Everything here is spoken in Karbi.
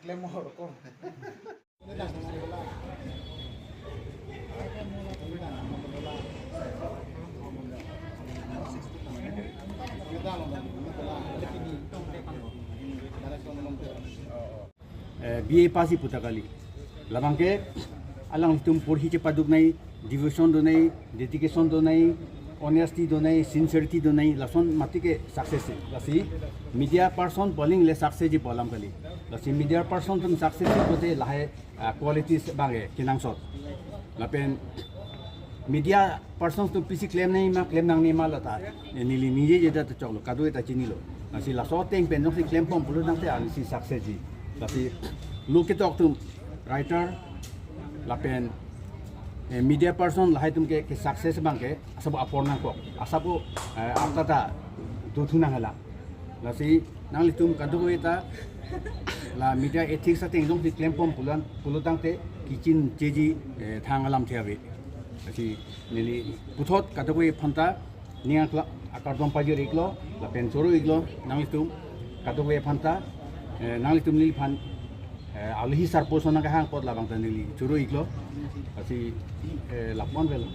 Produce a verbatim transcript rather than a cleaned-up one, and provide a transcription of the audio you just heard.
Klem mo ko. Eh, B A pass-ji puta kali. Labang ke alanglitum porhi chepaduknei, devotion donei, dedication donei, honesty donei, sincerity donei, lason mati ke success-ji. Lasi media person pu aling le success-ji pu alam kali. Lasi media person atum success-ji pute lahai, ah, qualities abang ke kenangsot. Lapen media person atum pisi klemnei ma, klemnangnei ma lata, eh, neli ningjeje ta choklo, kadokave ta chinilo. Lasi laso ateng pen jongsi klembom pulo tangte, ah, lasi success-ji. Lasi lo ketok atum, writer, lapen, eh, media person lahai atum ke, ke success abang ke asap apor nangkok, asap, eh, apta ta dothu nang hala. Lasi nanglitum kadokave ta la media ethics ateng jongsi klembom pulo, pulo tangte kichincheji, eh, thang alamthe ave. Lasi neli puthot kadokave aphanta ning akla-, akardom pajir-iklo, lapen choro-iklo nanglitum kadokave aphanta, eh, nanglitum neliphan, eh, alohi sarpo ason nangkehang apot labang ta neli choro-iklo. Lasi, eh, lapu-an avelo.